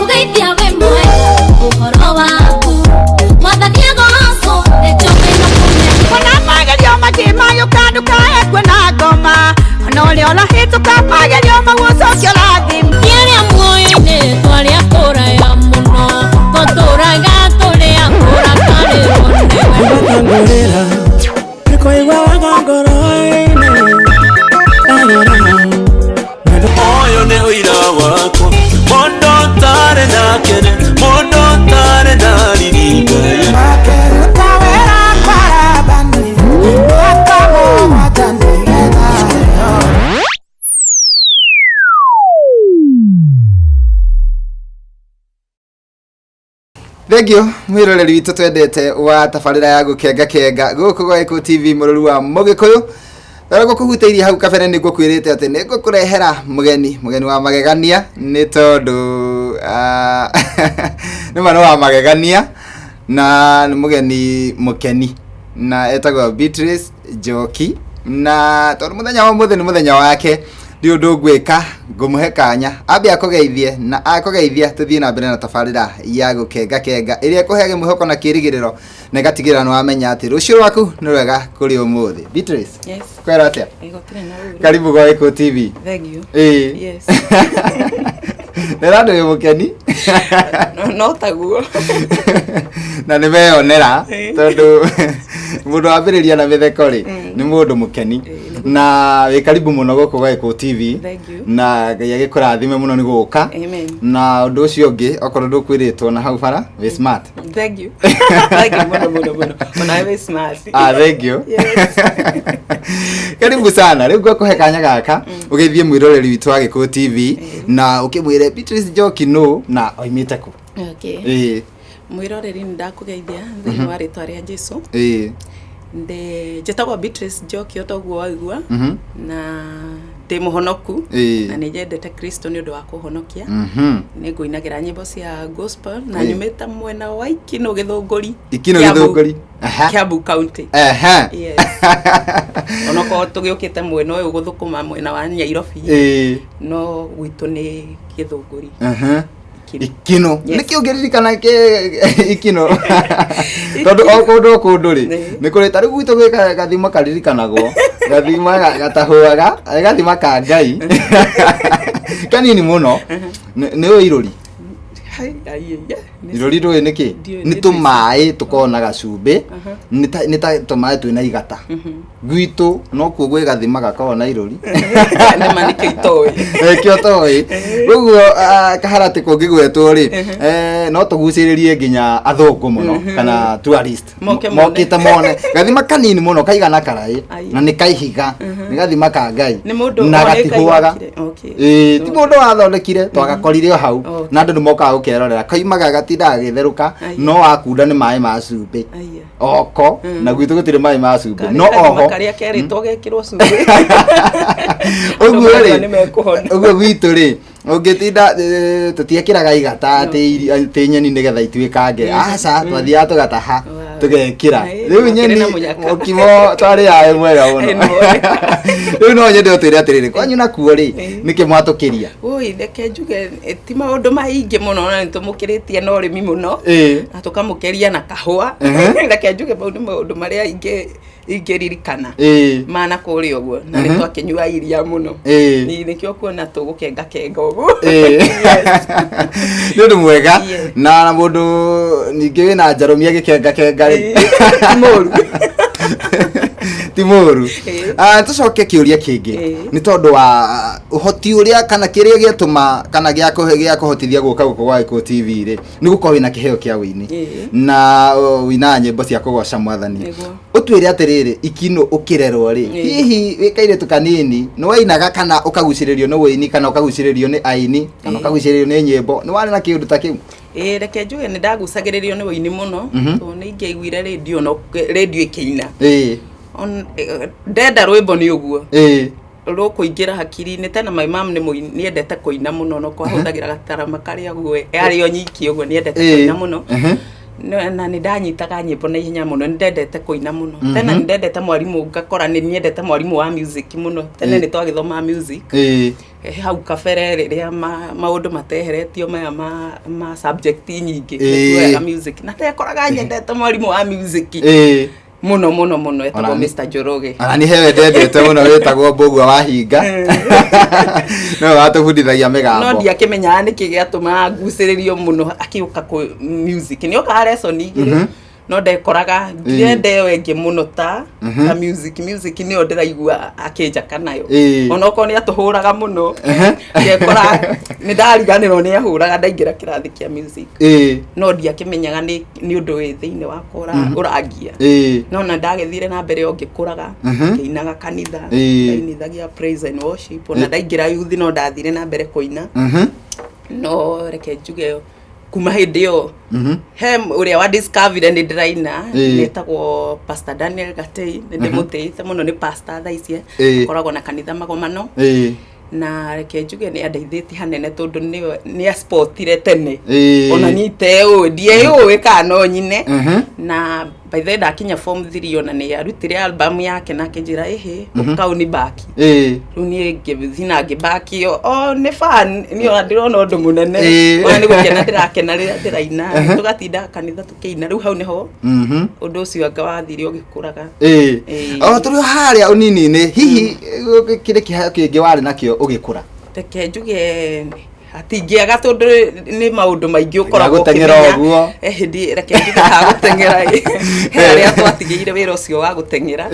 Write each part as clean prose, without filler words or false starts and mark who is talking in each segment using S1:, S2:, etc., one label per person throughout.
S1: Ngũkũgeithia wĩ mwega ũhoro waku mwathani agocwo nĩ njũĩ na kũmenya.
S2: Ona magerio makĩmayũka ndũkae kuona ngoma ona ũrĩa ũrahĩtũka magerio mau ũcoke ũrathimwo.
S1: Tũrĩa muoyo-inĩ twarĩa kũraya mũno tũtũraga tũrĩa kũrakarĩrwo nĩwe.
S3: Ngũrĩra nĩkũiguaga ngoro-inĩ ndarora
S4: Ũyũ nĩ ũira wakwa mũndũ ũtarĩ na kĩene mũndũ ũtarĩ na riri Ngai.
S3: Makĩruta wĩra kwa Labani mĩaka mũgwanja nĩgetha aheo.
S5: Thengio mwiroreri witũ twendete wa tabarĩra ya gũkenga kenga gũkũ gwa Gĩkũyũ TV mũrũri wa mũgĩkũyũ rĩrĩa ngũkũhutĩirie hau kabere nĩ ngũkwĩrĩte atĩ nĩ ngũkũrehera mũgeni mũgeni wa magegania nĩ tondũ ah, nĩ ma nĩ wa magegania na nĩ mũgeni mũkeni na etagwo Beatrice Njoki na tondũ mũthenya wa ũmũthĩ nĩ mũthenya wake ndi ũndũ ngwĩka ngũmũhe kanya ambe akũgeithie na akũgeithia tũthiĩ na mbere na tabarĩra ya gũkenga kenga ĩrĩa ĩkũheage mwĩhoko na kĩrĩgĩrĩro na ĩgatigĩrĩra nĩ wamenya atĩ rũciũ rwaku nĩ rwega kũrĩ ũmũthĩ. Beatrice,
S6: Yes.
S5: kwera atĩa?
S6: Ĩ, gũtirĩ na ũru.
S5: Karibu gwa Gĩkũyũ TV.
S6: Thank you.
S5: Ĩĩ.
S6: Yes.
S5: Ndĩra ndĩ mũkeni
S6: No taguo.
S5: Na nĩ meyonera
S6: Ĩĩ.
S5: tondũ mũndũ wambĩrĩria na mĩtheko rĩ nĩ mũndũ mũkeni na wĩ karibu mũno gũkũ gwa Gĩkũyũ TV.
S6: Thank you.
S5: Na Ngai agĩkũrathime mũno nĩ gũka.
S6: Amen.
S5: Na ũndũ ũcio ũngĩ okorwo ndũkwĩrĩtwo na hau bara wĩ smart.
S6: Thank you. Thank you mũno mũno mũno. Ona wĩ smart.
S5: Ah, thank you.
S6: Yes.
S5: Karibu sana. Rĩu ngũkũhe kanya gaka ũgeithie mwĩroreri witũ wa Gĩkũyũ TV na ũkĩmwĩre Beatrice Njoki nũ na oimĩte kũ.
S6: Okay.
S5: Ĩĩ.
S6: Mwĩroreri nĩ ndakũgeithia thĩinĩ wa rĩtwa rĩa Jesu.
S5: Ĩĩ.
S6: Ndĩ njĩtagwo Beatrice Njoki o ta ũguo waigua
S5: Mhm.
S6: na ndĩ mũhonoku
S5: Ĩĩ.
S6: na nĩ nyendete Kristo nĩ ũndũ wa kũhonokia.
S5: Mhm.
S6: Nĩ ngũinagĩra nyĩmbo cia gospel na
S5: Ĩĩ.
S6: nyumĩte mwena wa Ikinũ Gĩthũngũri.
S5: Ikinũ
S6: Kiambu-
S5: Gĩthũngũri. Aha.
S6: Kiambu County.
S5: Ehe.
S6: Yes. Onokorwo tũgĩũkĩte mwena ũyũ gũthũkũma mwena wa Nyairobi
S5: Ĩĩ.
S6: no gwitũ nĩ Gĩthũngũri.
S5: Aha.
S6: Ikinũ.
S5: Ikinũ.
S6: Yes.
S5: Nĩkĩ ũngĩririkana kĩ ikinũ? Tondũ o kũndũ o kũndũ rĩ,
S6: Ĩĩ.
S5: nĩ kũrĩ ta rĩu gwitũ gwĩ gathima karirikanagwo. Gathima gatahũaga, gathima ka Ngai. Kanini mũno. Nĩ ũĩ irũri?
S6: Hai, ai, ai, ai.
S5: Irũri ndũĩ nĩkĩ?
S6: Ndiũĩ,
S5: Nĩ
S6: nĩ
S5: tũmaĩ tũkoragwo na gacumbĩ. Nĩ ta tũmaĩ twĩna igata. Gwitũ nokuo gwĩ gathima gakoragwo na irũri.
S6: Nĩma nĩkĩo itoĩ.
S5: Nĩkĩo toĩ. Ũguo kaharatĩ kũngĩgwetwo rĩ, no tũgucĩrĩrie nginya athũngũ mũno kana tourist.
S6: Moke mone.
S5: Mokĩte mone. Gathima kanini mũno kaigana karaĩ
S6: Ai.
S5: na nĩ kaihiga. Nĩ gathima ka Ngai.
S6: Nĩ mũndũ
S5: na
S6: oneka
S5: gatihũaga.
S6: igwakire. Okay.
S5: Ĩĩ, ti mũndũ wathondekire twagakorire o hau
S6: Okay.
S5: na andũ nĩ mokaga gũkerorera koimaga gatindaga gagĩtherũka
S6: Ai.
S5: no wakunda nĩ maĩ ma cumbĩ
S6: Aya.
S5: oko na gwitũ gũtirĩ maĩ ma cumbĩ
S6: Karĩ
S5: no
S6: gathima
S5: oho
S6: karĩa kerĩtwo gekĩrwo cumbĩ.
S5: Ũguo
S6: Andũ
S5: rĩ
S6: nĩ mekũhona.
S5: ũguo gwitũ rĩ ũngĩtinda tũtiekĩraga igata atĩ atĩ nyeni nĩgetha ituĩkange, aca, twathiaga tũgataha
S6: Wow.
S5: tũgekĩra
S6: Aĩ,
S5: rĩu
S6: mwakĩrĩ
S5: nyeni
S6: na mũnyaka.
S5: mũkimo twarĩaga wĩ mwega mũno.
S6: Ĩ, nĩ mwega.
S5: Rĩu no nyende ũtwĩre atĩrĩrĩ, kwanyu nakuo rĩ nĩkĩ mwatũkĩria?
S6: Ui, reke njuge ti maũndũ maingĩ mũno na nĩ tũmũkĩrĩtie na ũrĩmi mũno na tũkamũkĩria na kahũa. Reke njuge mau nĩ maũndũ marĩa ingĩririkana mana kũrĩa ũguo na nĩ twakĩnyua iria mũno. Ĩĩ, nĩkĩo kuona tũgũkenga kenga ũguo.
S5: Nĩ ũndũ mwega. Na mũndũ ningĩ wĩna njarũmia gĩkenga kenga rĩ
S6: Ti mũru.
S5: Ti mũru.
S6: Ĩĩ.
S5: Ah, tũcoke kĩũria kĩngĩ. Nĩ tondũ wa ũhoti ũrĩa kana kĩrĩa gĩatũma kana gĩa kũhotithia gũka gũkũ gwa Gĩkũyũ TV rĩ nĩ gũkorwo wĩna kĩheo kĩa ũini na wĩinaga nyĩmbo cia kũgoca mwathani. Ũtwĩre atĩrĩrĩ, ikinũ ũkĩrerwo rĩ, hihi wĩ kairĩtu kanini nĩ wainaga kana ũkagucĩrĩrio nĩ ũini kana ũkagucĩrĩrio nĩ aini kana ũkagucĩrĩrio nĩ nyĩmbo, nĩ warĩ na kĩũndũ ta kĩu?
S6: Ĩĩ, reke njuge nĩ ndagucagĩrĩrio nĩ ũini mũno tondũ nĩ ingĩaiguire rĩndio no rĩndio ĩkĩina. Ndenda rwĩmbo nĩ ũguo rũkũingĩra hakiri-inĩ. Tena my mom nĩ mũini, nĩ endete kũina mũno no kwahũthagĩra gatarama karĩa ũguo arĩ o nyiki ũguo nĩ endete kũina mũno. Na nĩ ndanyitaga nyĩmbo na ihenya mũno, nĩ ndendete kũina mũno. Tena nĩ ndendete mwarimũ, ngakora nĩ nyendete mwarimũ wa music mũno. Tene nĩ twagĩthomaga music. Hau kabere rĩrĩa maũndũ mateheretio maya ma subject nyingĩ, tuoyaga music na ndekoraga nyendete mwarimũ wa music mũno mũno mũno, etagwo Mr. Njoroge.
S5: Ona ni hewe ndendete mũno wĩtagwo Mbũgua wa Hinga, no watũbundithagia mĩgambo.
S6: No ndiakĩmenyaga nĩkĩ gĩatũmaga ngucĩrĩrio mũno akĩũka kũ music. Nĩ okaga lesson igĩrĩ, no ndekoraga ndirenda ĩyo ĩngĩ mũno ta music. Music nĩyo ndĩraigua akĩnjaka nayo, onokorwo nĩ atũhũraga mũno. Ndekora nĩ ndariganĩrwo nĩ ahũraga ndaingĩra kĩrathi kĩa music, no ndiakĩmenyaga nĩ ũndũ wĩ thĩinĩ wakwa ũrangia. No na ndagĩthire na mbere o ngĩkũraga, ngĩinaga kanitha, ndainithagia praise and worship. Ona ndaingĩra youth no ndathire na mbere kũina. No reke njuge kuma hĩndĩ ĩyo he ũrĩa wa discovery nĩ ndĩraina, nĩtagwo Pastor Daniel Gatei. Nĩ ndĩmũtĩĩte mũno, nĩ pastor thaa ici, akoragwo na kanitha Magomano. Na reke njuge nĩ andeithĩtie hanene tondũ nĩ aspotire tene ona niĩ iteũĩ, ndiĩũĩ kana no nyine. Na by the way, ndakinya form 3 ona nĩ arutire album yake na akĩnjĩra, "Ĩhĩ, ũkau ni baki." Rĩu niĩ ngĩthiĩ na ngĩbakio o nĩ fan. Niĩ ona ndĩrona ũndũ mũnene, ona nĩ gũkena ndĩrakena rĩrĩa ndĩraina, tũgatinda kanitha tũkĩina. Rĩu hau nĩho ũndũ ũcio anga wathire ũgĩkũraga.
S5: O tũrĩ o harĩa ũnini-inĩ, hihi kĩrĩ kĩheo kĩngĩ warĩ nakĩo ũgĩkũra?
S6: Reke njuge hatingĩaga tondũ nĩ maũndũ maingĩ ũkoragwo
S5: gũteng'era
S6: ũkĩmenya.
S5: Ũguo.
S6: Hĩndĩ reke njuge ha gũteng'era ĩ, he arĩa twatigĩire wĩra ũcio wa gũteng'era.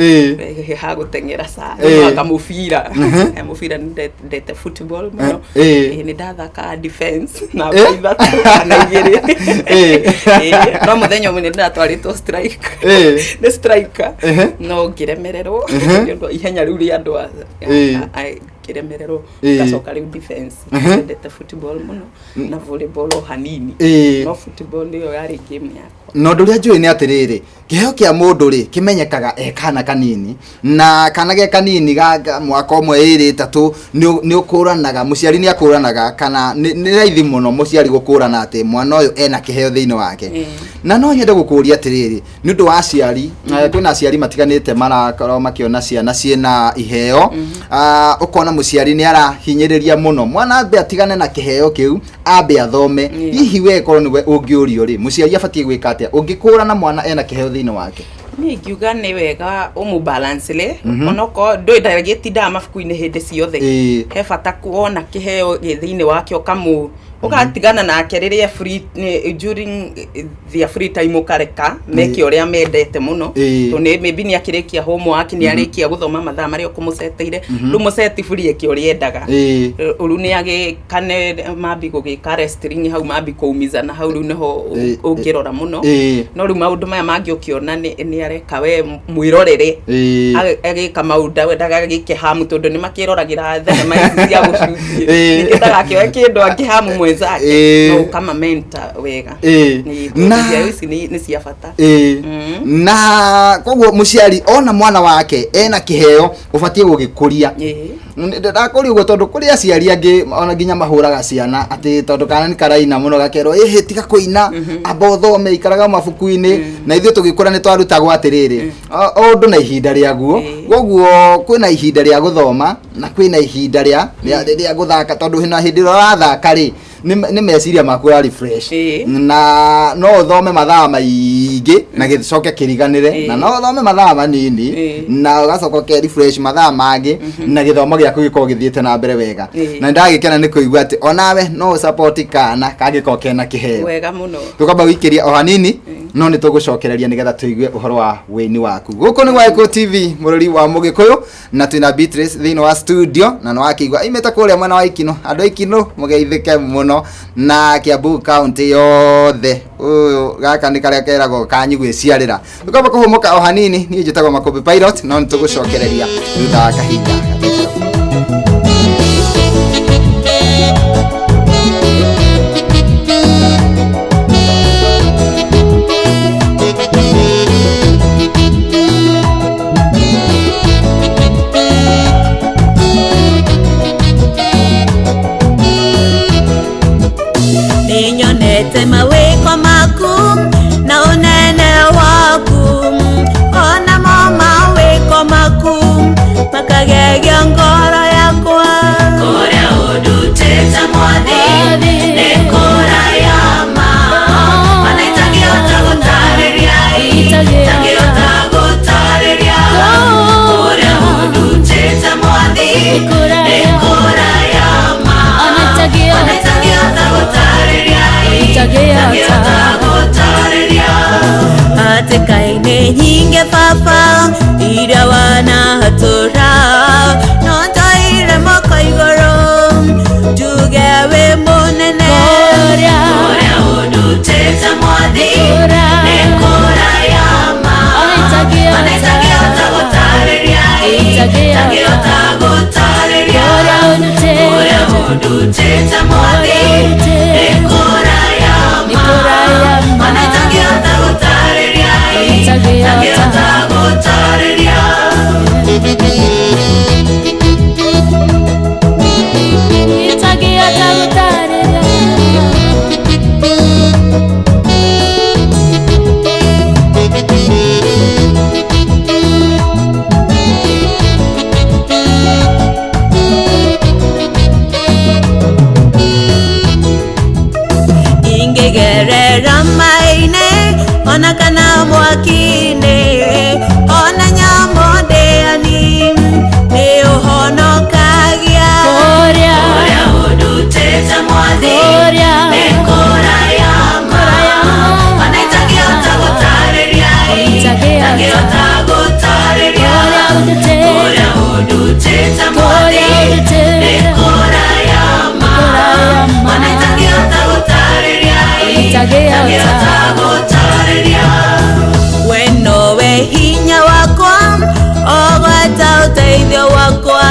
S6: Ha gũteng'era ca anga mũbira. Mũbira nĩ ndete football mũno. Nĩ ndathakaga defense namba 3 kana 2. No mũthenya ũmwe nĩ ndatwarĩtwo strike, nĩ striker, no ngĩremererwo nĩ ũndũ wa ihenya rĩu rĩa andũ ngĩremererwo, ngacoka rĩu defense. Ndendete football mũno na volleyball o hanini, no football nĩyo yarĩ game yakwa.
S5: Na ũndũ ũrĩa njũĩ nĩ atĩrĩrĩ, kĩheo kĩa mũndũ rĩ kĩmenyekaga e kana kanini, na kana ge kanini ga mwaka 1, 2, 3 nĩ ũkũranaga, mũciari nĩ akũranaga, kana nĩ raithi mũno mũciari gũkũrana atĩ mwana ũyũ ena kĩheo thĩinĩ wake. Na no nyende gũkũria atĩrĩrĩ, nĩ ũndũ wa aciari, kwĩna aciari matiganĩte marakorwo makĩona ciana ciĩna iheo. Ah, ũkona mũciari nĩ arahinyĩrĩria mũno mwana ambe atigane na kĩheo kĩu, ambe athome. Hihi we korwo nĩwe ũngĩũrio rĩ, mũciari abatiĩ gwĩka atĩa ũngĩkũrana mwana ena kĩheo thĩinĩ wake?
S6: Niĩ ingiuga nĩ wega ũmũbalancĩre, onokorwo ndũĩ ndagĩtindaga mabuku-inĩ hĩndĩ ciothe. He bata kuona kĩheo gĩ thĩinĩ wake, ũkamũ ũgatigana nake rĩrĩa free during their free time, ũkareka meke ũrĩa mendete mũno. Tondũ nĩ maybe nĩ akĩrĩkia homework, nĩ arĩkia gũthoma mathaa marĩa ũkũmũceteire, rĩu mũceti free eke ũrĩa endaga. Rĩu nĩ agĩkane mambi gũgĩka wrestling hau, mambi kũumizana hau, rĩu nĩho ũngĩrora mũno. No rĩu maũndũ maya mangĩ ũkĩona nĩ areka, we mwĩrorere agĩka maũndũ, ndagagĩke hamu, tondũ nĩ makĩroragĩra thenema ici cia gũcutie. Ningĩ ndagakĩoe kĩndũ angĩhamu mwenzake. No ũkama mentor wega. Nĩ tondũ ici nĩ cia bata.
S5: Na koguo mũciari ona mwana wake ena kĩheo, ũbatiĩ gũgĩkũria. Ndakũria ũguo tondũ kũrĩ aciari angĩ ona nginya mahũraga ciana atĩ tondũ kana nĩ karaina mũno, gakerwo, "Ĩhĩ, tiga kũina, amba ũthome, ikaraga mabuku-inĩ." Na ithuĩ tũgĩkũra nĩ twarutagwo atĩrĩrĩ, o ũndũ na ihinda rĩaguo. Koguo kwĩna ihinda rĩa gũthoma na kwĩna ihinda rĩa gũthaka, tondũ na hĩndĩ ĩrĩa ũrathaka rĩ, nĩ meciria maku ũra refresh. Na no ũthome mathaa maingĩ na gĩcoke kĩriganĩre, na no ũthome mathaa manini na ũgacoka ũke refresh mathaa mangĩ na gĩthomo gĩaku gĩkorwo gĩthiĩte na mbere wega. Na ndagĩkena nĩ kũigua atĩ onawe no ũsupport kana kangĩkorwo kena kĩheo.
S6: Wega mũno.
S5: Tũkamba gũikĩria o hanini, no nĩ tũgũcokereria nĩgetha tũigue ũhoro wa wĩini waku. Gũkũ nĩ gwa Gĩkũyũ TV, mũrũri wa Mũgĩkũyũ, na twĩna Beatrice thĩinĩ wa studio, na nĩ wakĩigua aimĩte kũrĩa mwena wa Ikino. Andũ a Ikino mũgeithĩke mũno na Kiambu County yothe. Ũyũ gaka nĩ karĩa keragwo kanyi gwĩciarĩra. Tũkamba kũhũmũka o hanini. Niĩ njĩtagwo Makũmbĩ Pilot, no nĩ tũgũcokereria thutha wa kahinda gatarĩ.
S1: Nĩnyonete mawĩko maku na ũnene waku, ona mo mawĩko maku makagegia ngoro.
S7: wĩ mũnene.
S1: Kũrĩa
S7: Kũrĩa ũndutĩte Mwathi nĩ kũraya ma. Ona itangĩhota gũtarĩria, itangĩhota gũtarĩria. Kũrĩa ũndutĩte Mwathi nĩ kũraya ma. Ona itangĩhota gũtarĩria, itangĩhota gũtarĩria.
S1: Itangĩhota gũtarĩria.
S7: Ingĩgerera maĩ-inĩ ona kana mwaki-inĩ, ona nyamũ ndĩani nĩ ũhonokagia.
S1: Kũrĩa
S7: Kũrĩa ũndutĩte Mwathi
S1: Kũrĩa
S7: nĩ kũraya ma. Ona itangĩhota gũtarĩria, itangĩhota gũtarĩria. Kũrĩa ũndutĩte Mwathi nĩ kũraya ma. Ona itangĩhota gũtarĩria, itangĩhota gũtarĩria. We nowe hinya wakwa, ogwata ũteithio wakwa,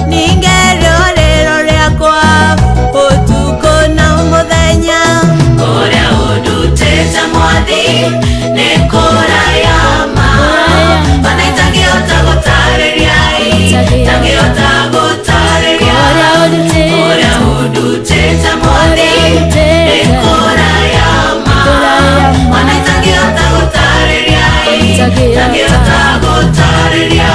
S7: ningĩ rĩũrĩro rĩakwa ũtukũ na mũthenya. Kũrĩa ũndutĩte Mwathi nĩ kũraya ma. Ona itangĩhota gũtarĩria, itangĩhota gũtarĩria. Kũrĩa ũndutĩte Mwathi nĩ kũraya ma. Ona itangĩhota gũtarĩria, itangĩhota gũtarĩria.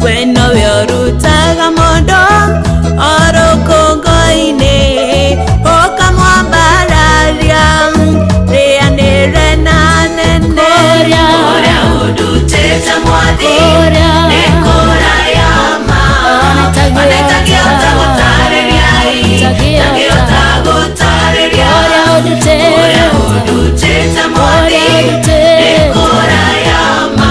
S7: We nowe ũrutaga mũndũ o rũkũngũ-inĩ, ũkamwambararia rĩanĩre na nene. Kũrĩa ũndutĩte Mwathi nĩ kũraya ma. Ona itangĩhota gũtarĩria, itangĩhota gũtarĩria. Kũrĩa ũndutĩte Mwathi nĩ kũraya ma.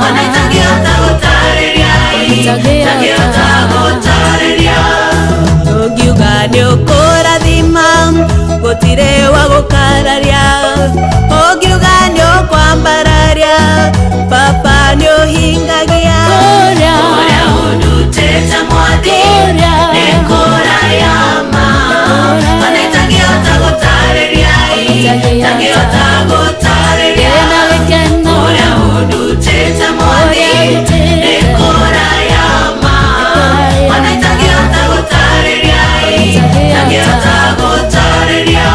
S7: Ona itangĩhota gũtarĩria, itangĩhota gũtarĩria. Ũngiuga nĩ ũkũrathima, gũtirĩ wa gũkararia. Ũngiuga nĩ ũkwambararia, baba nĩ ũhingagia. Kũrĩa ũndutĩte Mwathi nĩ kũraya ma. Ona itangĩhota gũtarĩria, itangĩhota gũtarĩria. Kũrĩa ũndutĩte Mwathi nĩ kũraya ma. Ona itangĩhota gũtarĩria, itangĩhota gũtarĩria.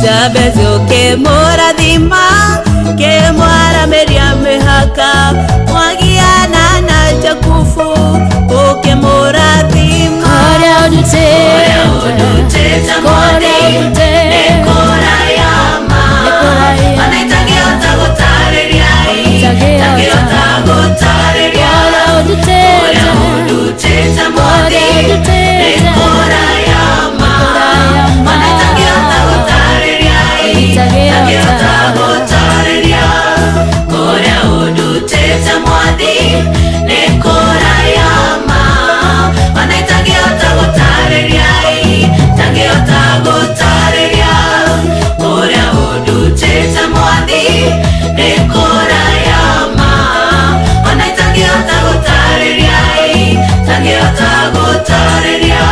S7: Jabezi ũkĩmũrathima, kĩmwaramĩria mĩhaka, mwagiana na Jakubu ũkĩmũrathima.
S1: Kũrĩa
S7: Kũrĩa ũndutĩte Mwathi nĩ kũraya ma. Ona itangĩhota gũtarĩria, itangĩhota gũtarĩria. Kũrĩa ũndutĩte Mwathi nĩ kũraya ma. Ona itangĩhota gũtarĩria, itangĩhota gũtarĩria. Kũrĩa ũndutĩte Mwathi nĩ kũraya ma. Ona itangĩhota gũtarĩria, itangĩhota gũtarĩria. Kũrĩa ũndutĩte Mwathi nĩ kũraya ma. Ona itangĩhota gũtarĩria, itangĩhota gũtarĩria.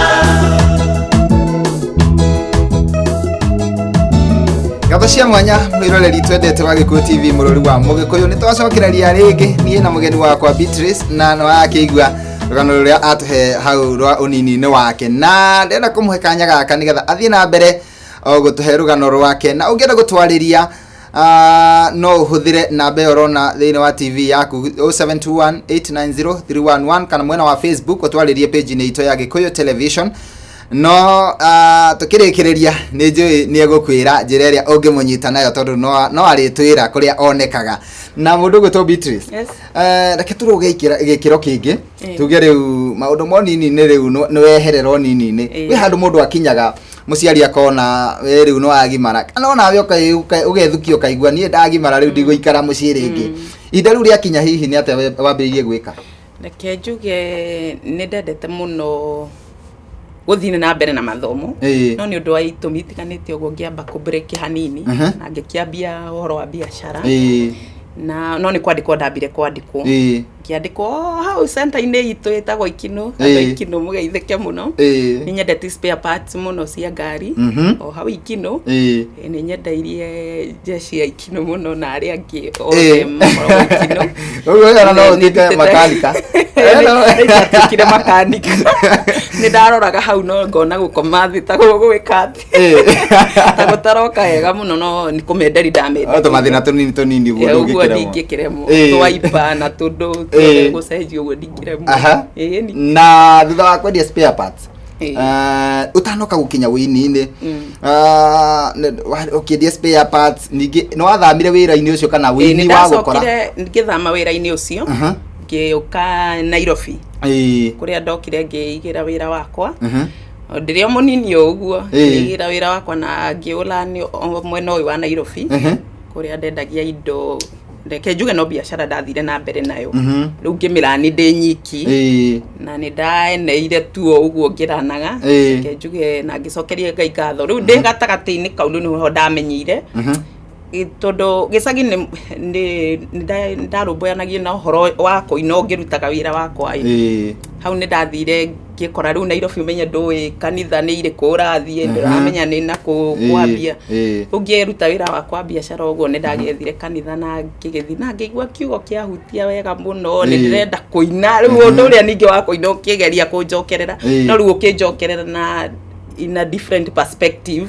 S5: Ngatho cia mwanya mwiroreri twendete wa Gĩkũyũ TV mũrũri wa Mũgĩkũyũ, nĩ twacokereria rĩngĩ niĩ na mũgeni wakwa Beatrice, na nĩ wakĩigua Rũgano rũrĩa atũhe hau rwa ũnini-inĩ wake, na ndĩrenda kũmũhe kanya gaka nĩgetha athiĩ na mbere o gũtũhe rũgano rwake. Na ũngĩenda gũtwarĩria, no ũhũthĩre namba ĩyo ũrona thĩinĩ wa TV yaku, 0721 890 311, kana mwena wa Facebook ũtwarĩrie page-inĩ itũ ya Gĩkũyũ Television. No tũkĩrĩkĩrĩria, nĩ njũĩ nĩ egũkwĩra njĩra ĩrĩa ũngĩmũnyita nayo, tondũ no arĩtwĩra kũrĩa onekaga. Na mũndũ ũgwĩtwo Beatrice,
S6: Yes.
S5: Reke tũrũge gĩkĩro kĩngĩ. Tuge rĩu maũndũ ma ũnini-inĩ, rĩu nĩ weherera ũnini-inĩ. Kwĩ handũ mũndũ akinyaga, mũciari akona we rĩu nĩ wagimara, kana onawe ũgethukia ũkaigua, niĩ ndagimara rĩu, ndigũikara mũciĩ rĩngĩ. Ihinda rĩu rĩakinya, hihi nĩ atĩa wambĩrĩirie gwĩka?
S6: Reke njuge nĩ ndendete mũno gũthiĩ na mbere na mathomo, no nĩ ũndũ wa itũmi itiganĩte ũguo ngĩamba kũ break hanini na ngĩkĩambia ũhoro wa biacara. Na no nĩ kwandĩkwo ndambire kwandĩkwo, ngĩandĩkwo o hau center-inĩ itũ ĩtagwo Ikinũ. Andũ a Ikinũ, mũgeithĩke mũno. Nĩ nyendete spare parts mũno cia ngari. O hau Ikinũ. Nĩ nyendeirie jeshi ya Ikinũ mũno na arĩa angĩ othe makoragwo Ikinũ.
S5: Ũguo ona no ũtuĩke makanika.
S6: Nĩ ndatuĩkire makanika. Nĩ ndaroraga hau no ngona gũkoma thĩ ta gũgwĩka atĩ ta gũtaroka wega mũno, no nĩ kũmenderi ndamenderie.
S5: O tũmathĩna tũnini tũnini ũguo.
S6: Ũguo
S5: ndũngĩkĩremwo.
S6: Ndingĩkĩremwo. Twaiba na tũndũ gũcenjia ũguo ndingĩremwo. Ĩĩ ni.
S5: Na thutha wa kwendia spare parts, ũtanoka gũkinya wĩini-inĩ, ũkĩendia spare parts, ningĩ nĩ wathamire wĩra-inĩ ũcio kana
S6: Nĩ
S5: wĩini wa gũkora?
S6: Ndacokire ngĩthama wĩra-inĩ ũcio, ngĩũka Nairobi, kũrĩa ndokire ngĩigĩra wĩra wakwa. Ndĩrĩ o mũnini o ũguo, ngĩigĩra wĩra wakwa na ngĩũra nĩ o mwena ũyũ wa Nairobi, kũrĩa ndendagia indo. Reke njuge no biacara ndathire na mbere nayo. Rĩu ngĩmĩrani ndĩ nyiki, na nĩ ndaeneire tu o ũguo ngĩranaga. Reke njuge na ngĩcokeria Ngai ngatho. Rĩu ndĩ gatagatĩ-inĩ kau, rĩu nĩho ndamenyire, tondũ gĩcagi nĩ ndarũmbũyanagia na ũhoro wa kũina o ngĩrutaga wĩra wakwa ĩ. Hau nĩ ndathire ngĩkora rĩu Nairobi, ũmenye ndũĩ kanitha nĩ irĩkũ ũrathiĩ, ndũramenya nĩ nakũ kwambia. Rĩu ngĩruta wĩra wakwa wa biacara ũguo, nĩ ndagĩethire kanitha na ngĩgĩthiĩ na ngĩigua kiugo kĩahutia wega mũno, nĩ ndĩrenda kũina. Rĩu ũndũ ũrĩa ningĩ wa kũina ũkĩgeria kũnjokerera, no rĩu ũkĩnjokerera na in a different perspective,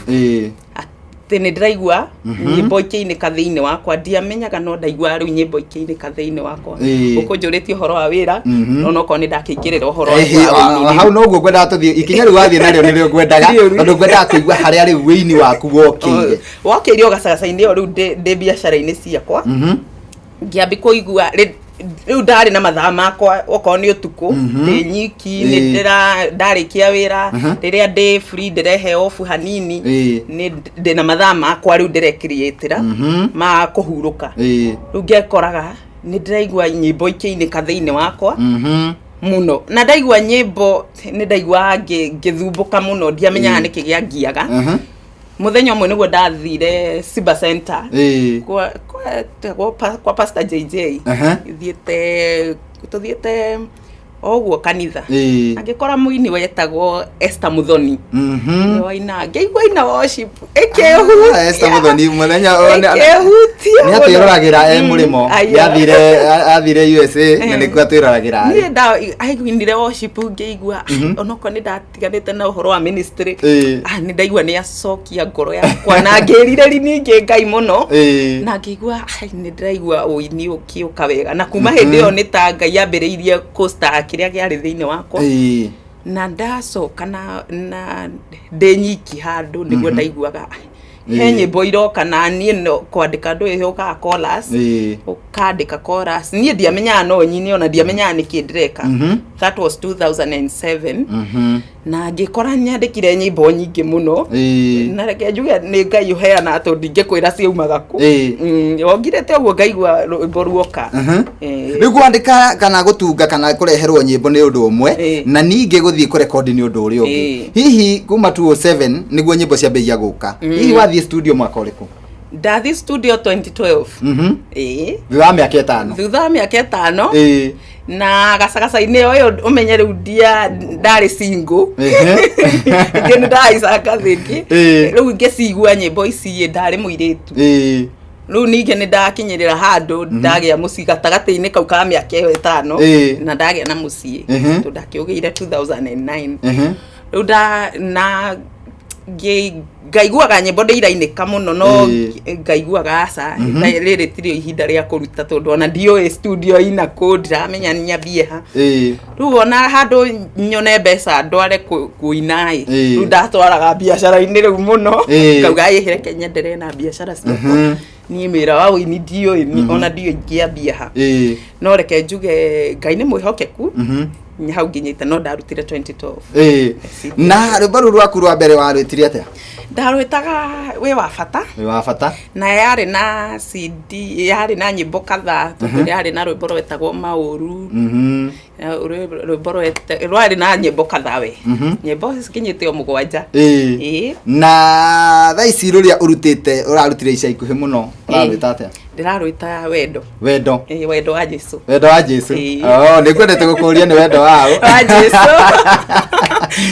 S6: atĩ nĩ ndĩraigua nyĩmbo ikĩinĩka thĩinĩ wakwa. Ndiamenyaga, no ndaigua rĩu nyĩmbo ikĩinĩka thĩinĩ wakwa. Ũkũnjũrĩtie ũhoro wa wĩra, no nokorwo nĩ ndakĩingĩrĩra ũhoro wa wĩini-inĩ.
S5: Hau noguo ngwendaga tũthiĩ. Ikinya rĩu wathiĩ narĩo nĩrĩo ngwendaga,
S6: Rĩu.
S5: tondũ ngwendaga kũigua harĩa rĩu wĩini waku wokĩire.
S6: Wokĩire o gacagaca-inĩ o rĩu ndĩ biacara-inĩ ciakwa, ngĩambi kũigua rĩu ndarĩ na mathaa makwa, okorwo nĩ ũtukũ ndĩ nyiki, nĩ ndĩra ndarĩkia wĩra, rĩrĩa ndĩ free, ndĩrehe off hanini, nĩ ndĩna mathaa makwa rĩu ndĩrekiriĩtĩra ma kũhurũka. Rĩu ngekoraga nĩ ndĩraigua nyĩmbo ikĩinĩka thĩinĩ wakwa mũno, na ndaigua nyĩmbo nĩ ndaiguaga ngĩthumbũka mũno, ndiamenyaga nĩkĩ gĩangiaga. Mũthenya ũmwe nĩguo ndathire Simba Center kwa Pastor JJ. Thiĩte, tũthiĩte o ũguo kanitha, angĩkora mũini wetagwo Esther Muthoni nĩ waina, ngĩigua ina worship ĩkĩhutia.
S5: Esther Muthoni mũthenya
S6: Ĩkĩhutia
S5: nĩ
S6: mũno.
S5: atwĩroragĩra e mũrĩmo.
S6: Aya.
S5: Nĩ athire USA na nĩkuo atwĩroragĩra arĩ.
S6: Niĩ aiguinire worship, ngĩigua onokorwo nĩ ndatiganĩte na ũhoro wa ministry, nĩ ndaigua nĩ acokia ngoro yakwa na ngĩrirĩri ningĩ Ngai mũno, na ngĩigua, ai, nĩ ndĩraigua ũini ũkĩũka wega. Na kuma hĩndĩ ĩyo nĩ ta Ngai ambĩrĩirie kũstar kĩrĩa kĩarĩ thĩinĩ wakwa. Na ndacoka na ndĩ nyiki handũ, nĩguo ndaiguaga he nyĩmbo iroka, na niĩ no kwandĩka ndũĩ yũkaga chorus, ũkandĩka chorus. Niĩ ndiamenyaga no nyine, ona ndiamenyaga nĩkĩ ndĩreka. That was 2007, na ngĩkora nyandĩkire nyĩmbo nyingĩ mũno. Na reke njuge nĩ Ngai ũheanaga, tondũ ndingĩkwĩra ciaumaga kũ. Wongirĩte ũguo ngaigua rwĩmbo ruoka.
S5: Rĩu kwandĩka kana gũtunga kana kũreherwo nyĩmbo nĩ ũndũ ũmwe, na ningĩ gũthiĩ kũrekondi nĩ ũndũ ũrĩa ũngĩ. Hihi kuma 207 nĩguo nyĩmbo ciambĩrĩria gũka, hihi wathiĩ studio mwaka ũrĩkũ?
S6: Ndathiĩ studio 2012.
S5: Thutha wa mĩaka 5.
S6: Thutha wa mĩaka 5. Na gacagaca-inĩ ũyũ, ũmenye rĩu ndia ndarĩ single, ingĩ nĩ ndahaica ngathĩ ĩngĩ. Rĩu ngĩcigua nyĩmbo ici, ndarĩ mũirĩtu. Rĩu ningĩ nĩ ndakinyĩrĩra handũ ndagĩa mũciĩ gatagatĩ-inĩ kau ka mĩaka ĩyo 5 na ndagĩa na mũciĩ tondũ ndakĩũgĩire 2009. Rĩu nda na ngaiguaga nyĩmbo ndĩirainĩka mũno no ngaiguaga aca rĩrĩ tirĩo ihinda rĩa kũruta tondũ ona ndiũĩ studio ina kũ ndiramenya nyambie ha. Rĩu ona handũ nyone mbeca ndware kũina ĩ rĩu ndatwaraga biacara-inĩ rĩu mũno ngauga ĩ reke nyenderee na biacara ciakwa niĩ wĩra wa ũini ndiũĩ ona ndiũĩ ingĩambia ha no reke njuge Ngai nĩ mwĩhokeku hau nginyĩte no ndarutire 2012.
S5: Na rwĩmbo rũu rwaku rwa mbere warwĩtire atĩa?
S6: Ndarwĩtaga wĩ wa bata.
S5: Wĩ wa bata.
S6: Na yarĩ na CD, yarĩ na nyĩmbo kadhaa tondũ yarĩ na rwĩmbo rwetagwo Maũru. Rwĩmbo rwarĩ na nyĩmbo kadhaa we. Nyĩmbo cikinyĩte o 7.
S5: Na thaa ici rũrĩa ũrutĩte ũrarutire ica ikuhĩ mũno ũrarwĩta atĩa?
S6: Ndĩrarwĩta wendo.
S5: Wendo.
S6: Wendo wa Jesu.
S5: Wendo wa Jesu. Oh, nĩngwendete gũkũria nĩ wendo wao.
S6: Wa Jesu.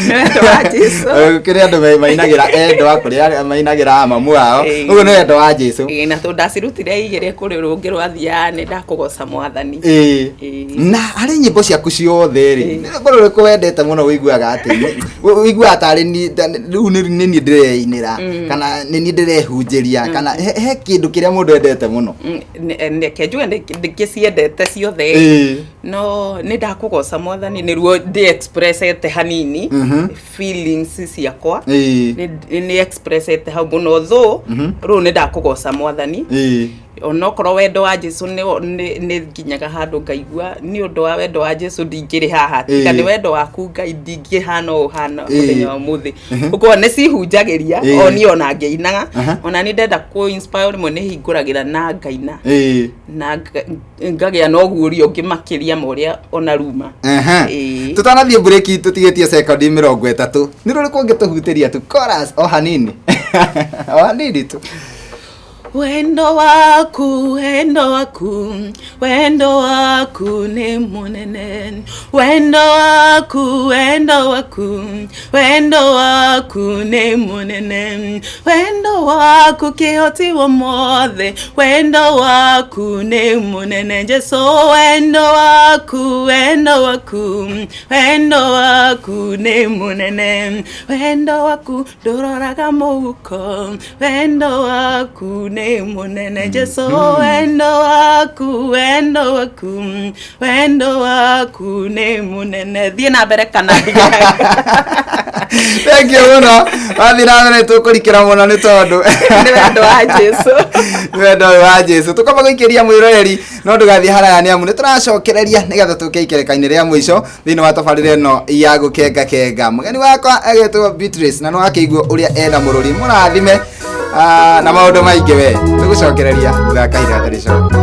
S6: Wendo wa Jesu.
S5: Kũrĩ andũ mainagĩra endwa, kũrĩ arĩa mainagĩra mamu ao. Ũguo nĩ wendo wa Jesu.
S6: Na tondũ ndacirutire igĩrĩ kũrĩ rũngĩ rwathiaga nĩ ndakũgoca Mwathani.
S5: Na harĩ nyĩmbo ciaku ciothe rĩ, nĩ rwĩmbo rũrĩkũ wendete mũno ũiguaga atĩ ũiguaga tarĩ rĩu nĩ niĩ ndĩreinĩra kana nĩ niĩ ndĩrehunjĩria kana he kĩndũ kĩrĩa mũndũ endete mũno?
S6: Reke njuge ndĩgĩciendete ciothe no nĩ ndakũgoca Mwathani nĩruo ndĩ expressete hanini feelings ciakwa nĩ expressete hau mũno though rĩu nĩ ndakũgoca Mwathani onokorwo wendo wa Jesu nĩ nginyaga handũ ngaigua nĩ ũndũ wa wendo wa Jesu ndingĩrĩ haha tiga nĩ wendo waku Ngai ndingĩhana ũũ hana mũthenya wa ũmũthĩ ũguo nĩ cihunjagĩria o niĩ ona ngĩinaga ona nĩ ndenda kũ inspire rĩmwe nĩ hingũragĩra na ngaina na ngagĩa na ũguũrio ũngĩ makĩria ma ũrĩa ona ruma.
S5: Tũtanathiĩ break tũtigĩtie sekondi 30 nĩ rũrĩkũ ũngĩtũhutĩria tu chorus o hanini o hanini tu.
S6: Wendo waku, wendo waku, wendo waku nĩ mũnene. Wendo waku, wendo waku, wendo waku nĩ mũnene. Wendo waku kĩhoti wa mothe, wendo waku nĩ mũnene. Jesu, wendo waku, wendo waku, wendo waku nĩ mũnene. Wendo waku ndũroraga mũhuko, wendo waku nĩ mũnene. Jesu, wendo waku, wendo waku, wendo waku nĩ mũnene. Thiĩ na mbere kana ndige?
S5: Thank you mũno. Wathiĩ na mbere tũkũrikĩra mũno nĩ tondũ
S6: nĩ wendo wa Jesu.
S5: Nĩ wendo wa Jesu. Tũkamba gũikĩria mwĩroreri no ndũgathiĩ haraya nĩ amu nĩ tũracokereria nĩgetha tũke ikereka-inĩ rĩa mũico thĩinĩ wa tabarĩra ĩno ya gũkenga kenga. Mũgeni wakwa agetwo Beatrice na nĩ wakĩigua ũrĩa ena mũrũri mũrathime na maũndũ maingĩ we. Tũgũcokereria thutha wa kahinda gatarĩ coka.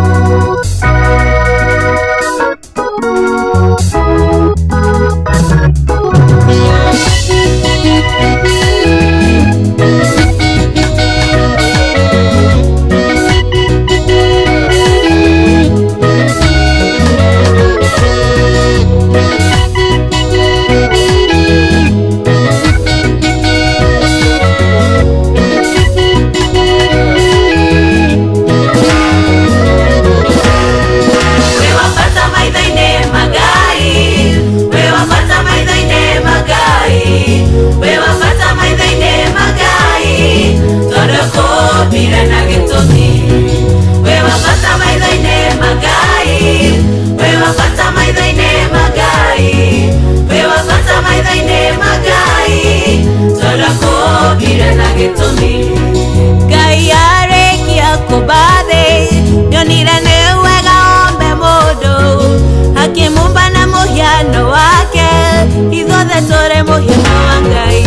S7: Ngai arĩkia kũmba thĩ nyonire nĩ wega ombe mũndũ akĩmũmba na mũhiano wake ithuothe tũrĩ mũhiano wa Ngai.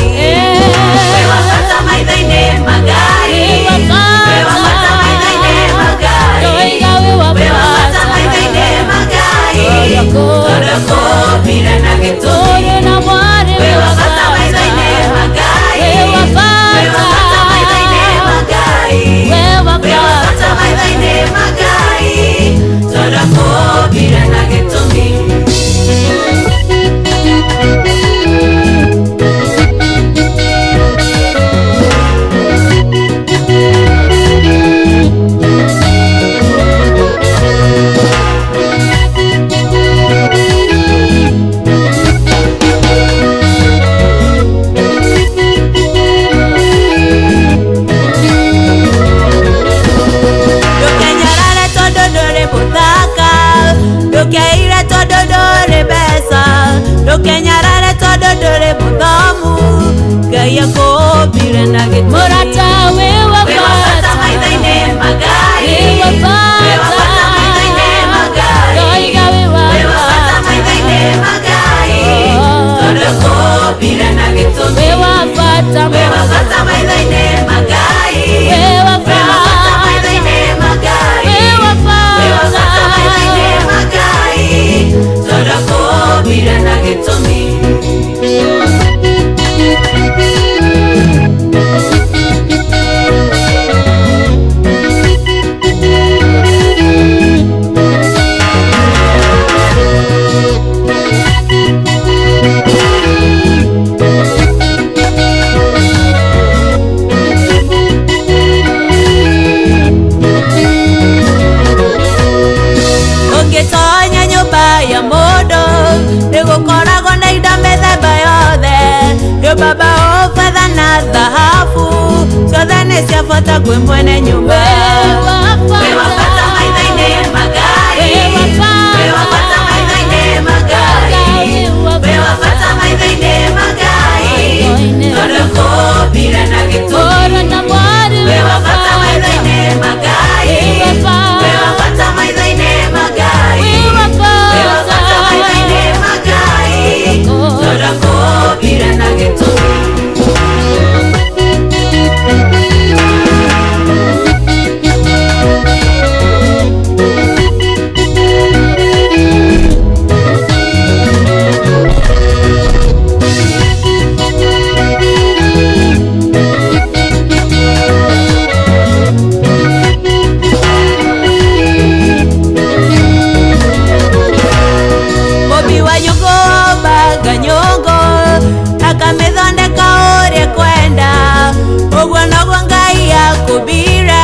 S1: Wĩ wa bata maitho-inĩ ma Ngai, wĩ wa bata maitho-inĩ ma Ngai, wĩ wa bata maitho-inĩ ma Ngai, tondũ akũũmbire na gĩtũmi. Wĩ wa bata maitho-inĩ ma Ngai, wĩ wa bata maitho-inĩ
S7: na gĩtũmi.
S1: Mũrata wĩ wa
S7: Wĩ wa bata
S1: bata.
S7: maitho-inĩ ma Ngai.
S1: Wĩ wa
S7: Wĩ wa bata
S1: bata.
S7: maitho-inĩ ma Ngai.
S1: Ndoiga wĩ wa
S7: Wĩ wa bata
S1: bata.
S7: maitho-inĩ ma Ngai. Tondũ akũũmbire na gĩtũmi.
S1: Wĩ wa bata
S7: Wĩ wa bata maitho-inĩ ma Ngai.
S1: Wĩ wa
S7: Wĩ wa bata
S1: bata.
S7: maitho-inĩ ma Ngai.
S1: Wĩ wa
S7: Wĩ wa bata
S1: bata.
S7: maitho-inĩ ma Ngai. Tondũ akũũmbire na gĩtũmi. Ũngĩtonya nyũmba ya mũndũ nĩgũkoragwo na indo mĩthemba yothe, rĩũmba, mbaũ, betha na thahabu, ciothe nĩ cia bata kwĩ mwene nyũmba.
S1: Wĩ
S7: Wĩ
S1: wa
S7: wa bata
S1: bata.
S7: maitho-inĩ ma Ngai.
S1: Wĩ wa
S7: Wĩ wa bata
S1: bata.
S7: maitho-inĩ ma Ngai.
S1: Ngai
S7: Wĩ wa bata maitho-inĩ ma Ngai. Tondũ akũũmbire na gĩtũmi.
S1: Mũrũ na mwarĩ
S7: Wĩ
S1: wĩ
S7: wa
S1: wa
S7: bata
S1: bata.
S7: maitho-inĩ ma Ngai.
S1: Wĩ wa
S7: Wĩ wa
S1: bata.
S7: bata maitho-inĩ ma Ngai.
S1: Wĩ wa
S7: Wĩ wa bata maitho-inĩ
S1: bata.
S7: ma Ngai. Tondũ akũũmbire na gĩtũmi. Mũmbi wa nyũngũ ombaga nyũngũ akamĩthondeka ũrĩa kwenda, ũguo noguo Ngai akũmbire,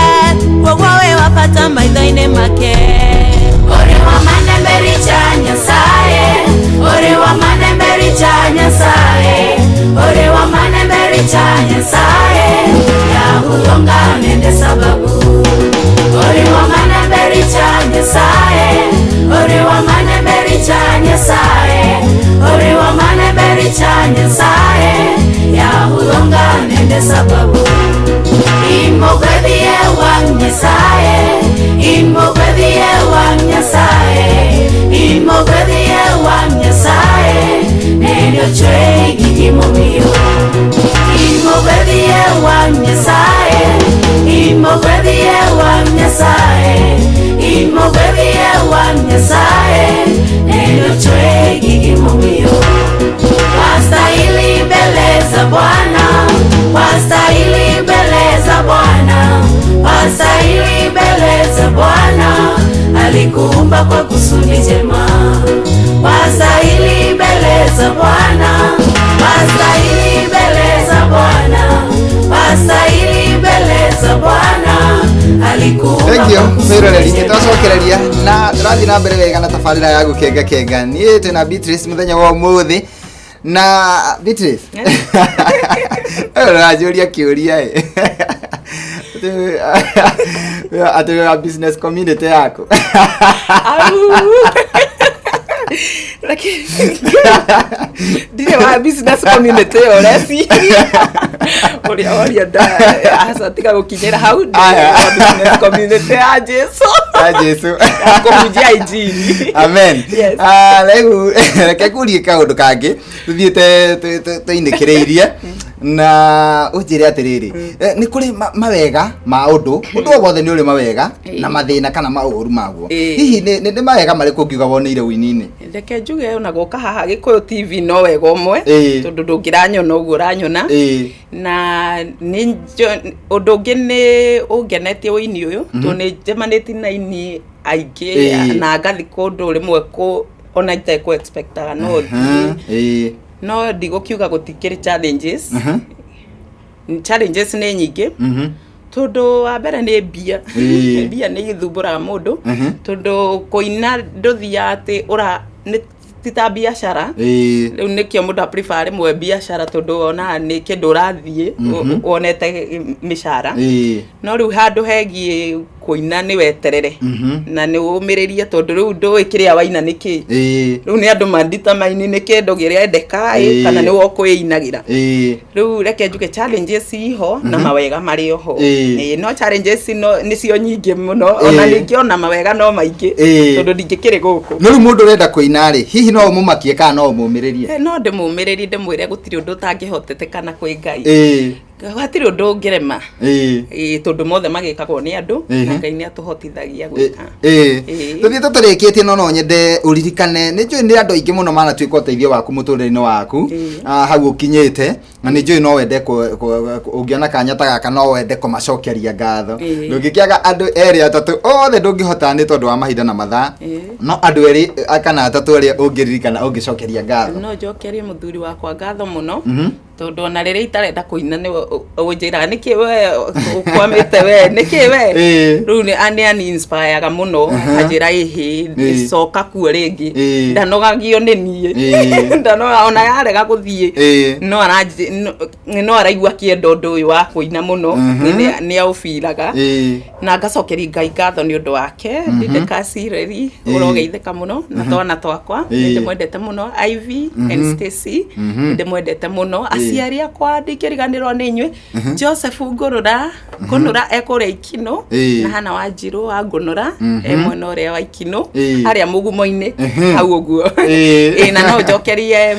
S7: koguo wĩ wa bata maitho-inĩ make. Ũrĩ wa manemberi cha Nyasaye, ũrĩ wa manemberi cha Nyasaye, ũrĩ wa manemberi cha Nyasaye, yahuonga nende sababu. Uri wa manemberi cha Nyasaye, uri wa manemberi cha Nyasaye, uri wa manemberi cha Nyasaye, yahuonga nende sababu. Imogwethie wa Nyasaye, imogwethie wa Nyasaye, imogwethie wa Nyasaye, nĩrĩo chwegi gimomiyo. Imogwethie wa Nyasaye, imogwethie wa Nyasaye, imogwethie wa Nyasaye, nĩrĩo chwegi gimomiyo. Wastahili mbele za Bwana, wastahili mbele za Bwana, wastahili mbele za Bwana, alikuumba kwa kusudi jema. Wastahili mbele za Bwana, wastahili mbele za Bwana, wastahili mbele za Bwana, alikuumba
S5: Thank you
S7: kwa kusudi
S5: mwiroreri
S7: jema.
S5: nitwacokereria na tũrathiĩ na mbere wega na tabarĩra ya gũkenga kenga. Niĩ twĩna Beatrice mũthenya wa ũmũthĩ na Beatrice ũranjũria kĩũria ĩ atĩ wĩ wa business community yaku.
S6: Au. Lakini ndirĩ wa business community ĩyo ũreciria ũrĩa woria aca tiga gũkinyĩra hau. Ndirĩ
S5: Aya.
S6: wa business community ya Jesu.
S5: Ya Jesu.
S6: Ya kũhunjia injiri.
S5: Amen.
S6: Yes.
S5: Ah, rĩu reke ngurie kaũndũ kangĩ tũthiĩte tũinĩkĩrĩirie na ũnjĩre atĩrĩrĩ, nĩ kũrĩ mawega ma ũndũ o wothe, nĩ ũrĩ mawega na mathĩna kana maũru maguo. Hihi nĩ mawega marĩkũ ũngiuga woneire ũini-inĩ?
S6: Reke njuge ona gũka haha Gĩkũyũ TV no wega ũmwe, tondũ ndũngĩranyona ũguo ũranyona. Na nĩ ũndũ ũngĩ nĩ ũngenetie ũini ũyũ, tondũ nĩ njemanĩtie na aini aingĩ na ngathi kũndũ rĩmwe kũ ona itekũ expectaga no thiĩ. No ndigũkiuga gũtikĩrĩ challenges. Challenges nĩ nyingĩ, tondũ wa mbere nĩ mbia. Mbia nĩ ithumbũraga mũndũ, tondũ kũina ndũthiaga atĩ ũra nĩ ti ta biacara. Rĩu nĩkĩo mũndũ a prefer rĩmwe biacara, tondũ wonaga nĩ kĩndũ ũrathiĩ wonete mĩcara. No rĩu handũ hegiĩ Kũina nĩ weterere na nĩ ũmĩrĩrie, tondũ rĩu ndũĩ kĩrĩa waina nĩ kĩ. Rĩu nĩ andũ manditamaini nĩ kĩndũ kĩrendeka ĩ, kana nĩ wokũĩinagĩra. Rĩu reke njuge challenges iho na mawega marĩ oho. No challenges no nĩcio nyingĩ mũno, ona ningĩ ona mawega no maingĩ, tondũ ndingĩkĩrĩ gũkũ.
S5: No rĩu mũndũ ũrenda kũina rĩ, hihi no ũmũmakie kana no ũmũmĩrĩrie?
S6: No ndĩmũmĩrĩrie, ndĩmwĩre gũtirĩ ũndũ ũtangĩhoteteka kwĩ Ngai. Hatirĩ ũndũ ũngĩrema. Tondũ mothe magĩkagwo nĩ andũ na Ngai nĩ atũhotithagia gwĩka.
S5: Tũthiĩte tũrĩkĩtie, no nyende ũririkane, nĩ njũĩ nĩ andũ aingĩ mũno manatuĩka ũteithio waku mũtũrĩre-inĩ waku. Hau ũkinyĩte, na nĩ njũĩ no wende ũngĩona kanya ta gaka no wende kũmacokeria ngatho. Ndũngĩkĩaga andũ erĩ atatũ, othe ndũngĩhota nĩ tondũ wa mahinda na mathaa, no andũ erĩ kana atatũ arĩa ũngĩririkana ũngĩcokeria ngatho.
S6: No njokerie mũthuri wakwa ngatho mũno, tondũ ona rĩrĩa itarenda kũina nĩwe ũnjĩraga, "Nĩkĩ we ũkwamĩte, we nĩkĩ we?" Rĩu nĩ ani-inspireaga mũno, akanjĩra, "Ĩhĩ, coka kuo rĩngĩ." Ndanogagio nĩ niĩ. Ndanoga ona yarega gũthiĩ, no araigua akĩenda ũndũ ũyũ wa kũina mũno. Nĩ aũbiraga. Na ngacokeria Ngai ngatho nĩ ũndũ wake, Ndindekacireri, ũrogeithĩka mũno na twana twakwa. Nĩ ndĩmwendete mũno, Ivy and Stacy, nĩ ndĩmwendete mũno. Aciari akwa, ndingĩriganĩrwo nĩ inyuĩ. Joseph Ngũrũra Ngũnũra ekũrĩa Ikinũ, na Hana Wanjirũ wa Ngũnũra e mwena ũrĩa wa Ikinũ, harĩa mũgumo-inĩ hau ũguo. Na no njokerie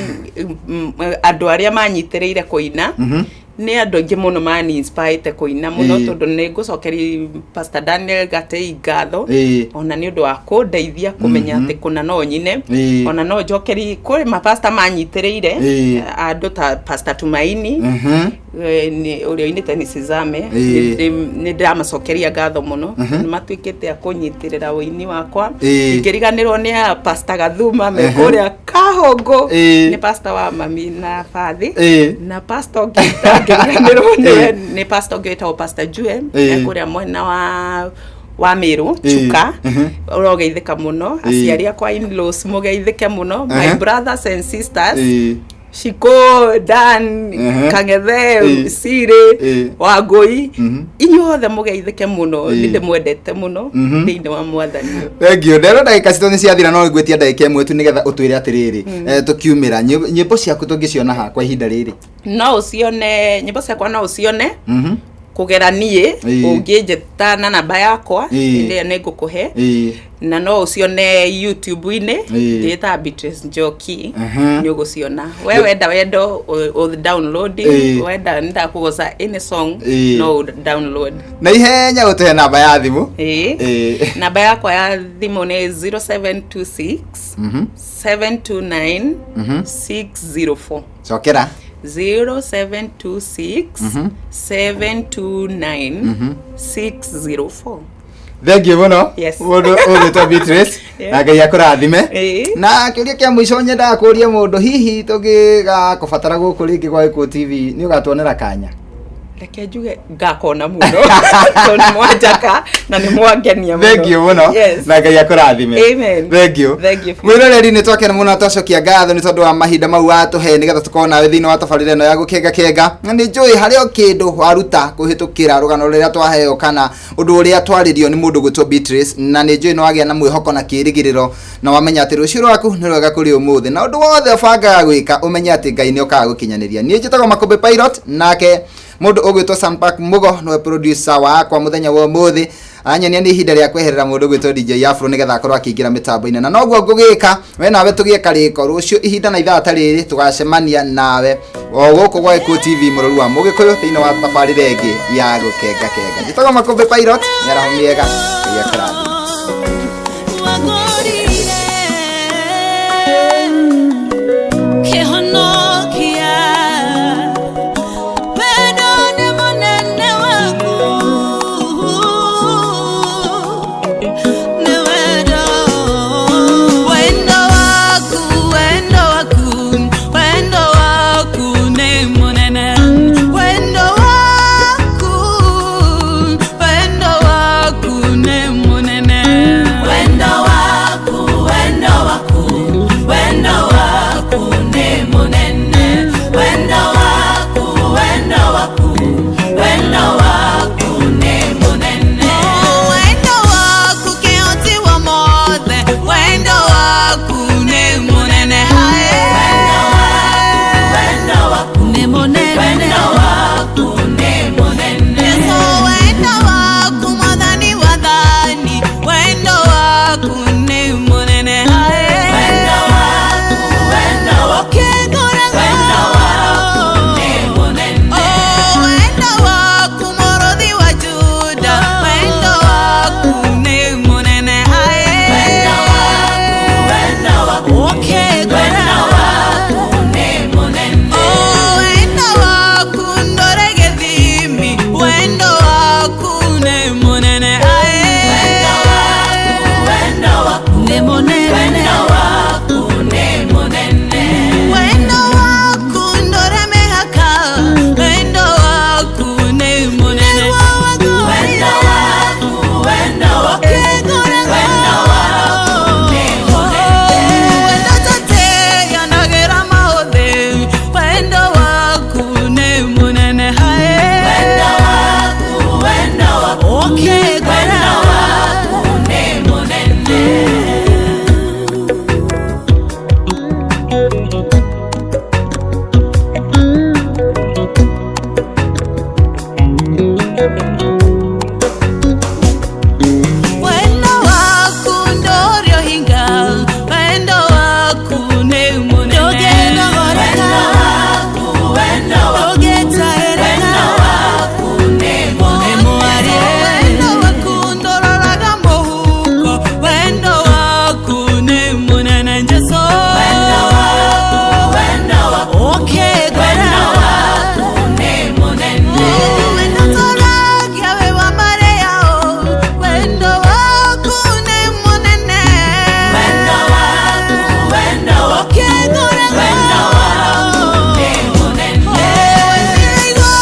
S6: andũ arĩa manyitĩrĩire kũina. Nĩ andũ aingĩ mũno mani inspirete kũina mũno, tondũ nĩ ngũcokeria Pastor Daniel Gatei ngatho, ona nĩ ũndũ wa kũndeithia kũmenya atĩ kũna no nyine. Ona no njokeri kũrĩ mapasta manyitĩrĩire, andũ ta Pastor Tumaini, ũrĩa ũinĩte Nisizame. Nĩ ndĩramacokeria ngatho mũno, nĩ matuĩkĩte a kũnyitĩrĩra ũini wakwa. Ingĩriganĩrwo nĩ a Pastor Gathuma me kũrĩa Kahũngũ, nĩ pastor wa mami na bathi. Na pastor ũngĩ itangĩriganĩrwo nĩwe nĩ pastor ũngĩ wĩtagwo Pastor Jue, e kũrĩa mwena wa Meru, Chuka. Ũrogeithĩka mũno. Aciari akwa, in-laws, mũgeithĩke mũno. My brothers and sisters, Shiko, Dan, Kang'ethe, Sirĩ, Wangũi, inyuothe mũgeithĩke mũno. Nĩ ndĩmwendete mũno thĩinĩ wa Mwathani.
S5: Thank you. Ndero ndagĩka citũ nĩ ciathira, no ngwĩtia ndagĩka ĩmwe tu nĩgetha ũtwĩre atĩrĩrĩ, tũkiumĩra nyĩmbo ciaku tũngĩciona ha kwa ihinda rĩrĩ?
S6: No ũcione, nyĩmbo ciakwa no ũcione kũgera niĩ, ũngĩnjĩta na namba yakwa, ĩrĩa nĩ ngũkũhe, na no ũcione YouTube-inĩ. Ndĩta Beatrice Njoki. Nĩ ũgũciona. We wenda wendo ũ download, wenda ndakũgoca any song, no ũ download.
S5: Na ihenya ũtũhe namba ya thimũ.
S6: Namba yakwa ya thimũ nĩ 0726 729 604.
S5: Cokera.
S6: 0726 729 604.
S5: Thank you mũno.
S6: Yes.
S5: Mũndũ ũgwĩtwo Beatrice, na Ngai akũrathime. Na kĩũria kĩa mũico nyendaga kũria mũndũ, hihi tũngĩgakũbatara gũkũ rĩngĩ gwa Gĩkũyũ TV, nĩ ũgatuonera kanya?
S6: Reke njuge ngakona mũno, tondũ nĩ mwanjaka na nĩ mwangenia mũno.
S5: Thank you mũno. Na Ngai akũrathime.
S6: Amen.
S5: Thank you.
S6: Thank you.
S5: Mwĩroreri, nĩ twakena mũno, twacokia ngatho nĩ tondũ wa mahinda mau watũhe nĩgetha tũkorwo nawe thĩinĩ wa tabarĩra ĩno ya gũkenga kenga. Na nĩ njũĩ harĩ o kĩndũ waruta kũhĩtũkĩra rũgano rũrĩa twaheo kana ũndũ ũrĩa twarĩrio nĩ mũndũ gwĩtwo Beatrice, na nĩ njũĩ nĩ wagĩa na mwĩhoko na kĩĩrĩgĩrĩro, na wamenya atĩ rũciũ rwaku nĩ rwega kũrĩ ũmũthĩ, na ũndũ wothe ũbangaga gwĩka ũmenye atĩ Ngai nĩ okaga gũkinyanĩria. Niĩ njĩtagwo Makũmbĩ Pilot, nake mũndũ ũgwĩtwo Sampak Mugo nĩwe producer wakwa mũthenya wa ũmũthĩ. Anyonia nĩ ihinda rĩa kweherera mũndũ gwĩtwo DJ Afro nĩgetha akorwo akĩingĩra mĩtambo-inĩ, na noguo ngũgĩka. We nawe tũgĩe karĩko rũciũ ihinda na ithaa ta rĩrĩ, tũgacemania nawe o gũkũ gwa Gĩkũyũ TV, mũrũri wa Mũgĩkũyũ, thĩinĩ wa tabarĩra ĩngĩ ya gũkenga kenga. Njĩtagwo Makũmbĩ Pilot. Mĩaraho mĩega, Ngai akũrathime.
S7: Wagũrire kĩhonokia, wendo nĩ mũnene waku, nĩ wendo, wendo waku, wendo waku, wendo waku nĩ mũnene, wendo waku, wendo waku nĩ mũnene. Wendo waku ndorio hinga, wendo waku nĩ mũnene. Ndũngĩthogoreka,
S1: Wendo waku,
S7: ndũngĩtarĩrĩka.
S1: wendo waku nĩ mũnene.
S7: Wendo waku ndũroraga mũhuko, wendo waku nĩ mũnene Jesũ.
S1: Wendo waku, wendo waku,
S7: Ũkĩngora.
S1: wendo waku nĩ mũnene.
S7: Wendo tũragia wĩ wa Maria, wendo waku nĩ mũnene.
S1: Wendo waku, wendo waku,
S7: Ũkĩngora.
S1: wendo waku nĩ mũnene. Wendo waku,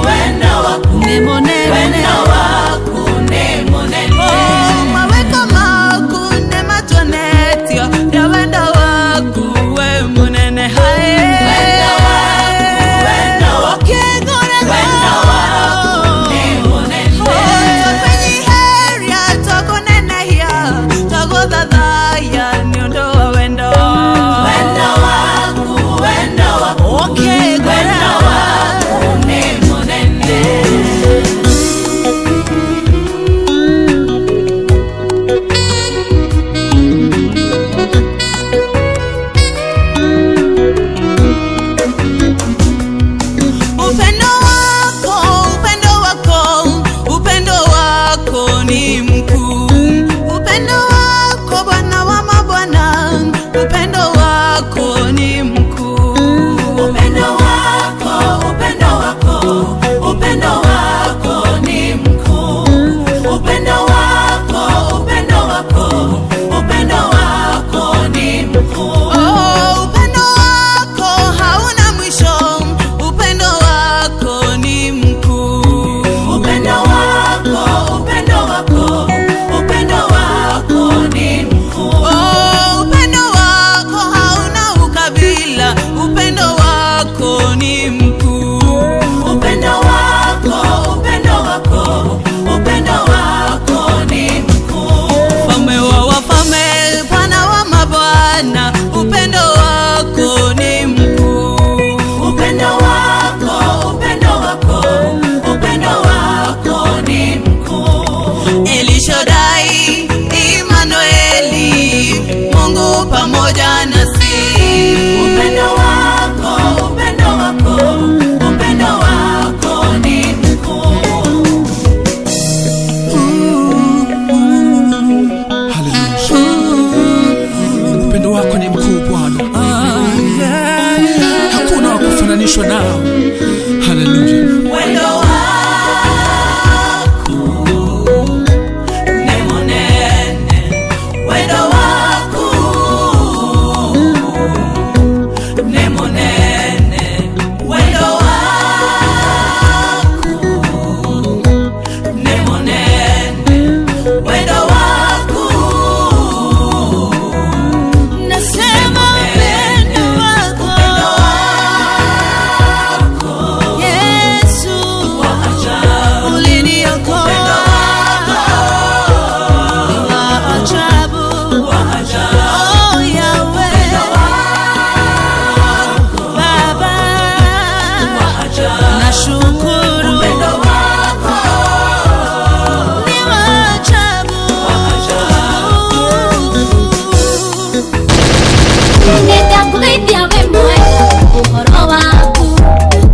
S1: wendo waku, wendo waku nĩ mũnene. Wendo waku, wendo waku, wendo waku nĩ mũnene. Wendo waku, wendo waku, wendo waku nĩ mũnene.
S7: Upendo wako, upendo wako, upendo wako ni mkuu. Upendo wako Bwana wa mabwana, upendo wako ni mkuu.
S1: Upendo wako, upendo wako, upendo wako ni mkuu. Upendo wako, upendo wako, upendo wako ni mkuu.
S7: Oh, upendo wako hauna mwisho, upendo wako ni mkuu.
S1: Upendo wako, upendo wako, upendo wako ni mkuu.
S7: Oh, upendo wako hauna ukabila, upendo wako ni mkuu.
S1: Upendo wako, upendo wako, upendo wako ni mkuu.
S7: Mfalme wa wafalme, Bwana wa mabwana, upendo wako ni mkuu.
S1: Upendo wako, upendo wako, upendo wako ni mkuu.
S7: Elishadai, Imanueli, Mungu pamoja nasi.
S1: Upendo wako, upendo wako, upendo wako ni mkuu.
S8: Haleluya. Upendo wako ni mkuu Bwana, hakuna wa kufananishwa nao. Haleluya.
S1: Wendo wako ni munene, wendo wako ni munene, wendo wako ni munene, wendo wako
S7: Nasema upendo wako,
S1: upendo wako
S7: Yesu,
S1: wa ajabu,
S7: uliniokoa.
S1: upendo wako
S7: Wa ajabu,
S1: wa ajabu.
S7: oh Yahweh, Baba, nashukuru ni wa ajabu.
S9: Nĩndakũgeithia wĩ mwega ũhoro waku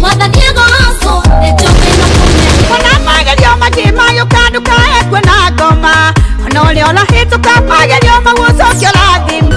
S9: Mwathani agocwo nĩ njũĩ na kũmenya
S2: Ona magerio makĩmayũka ndũkae kuona ngoma ona ũrĩa ũrahĩtũka magerio mau ũcoke ũrathime.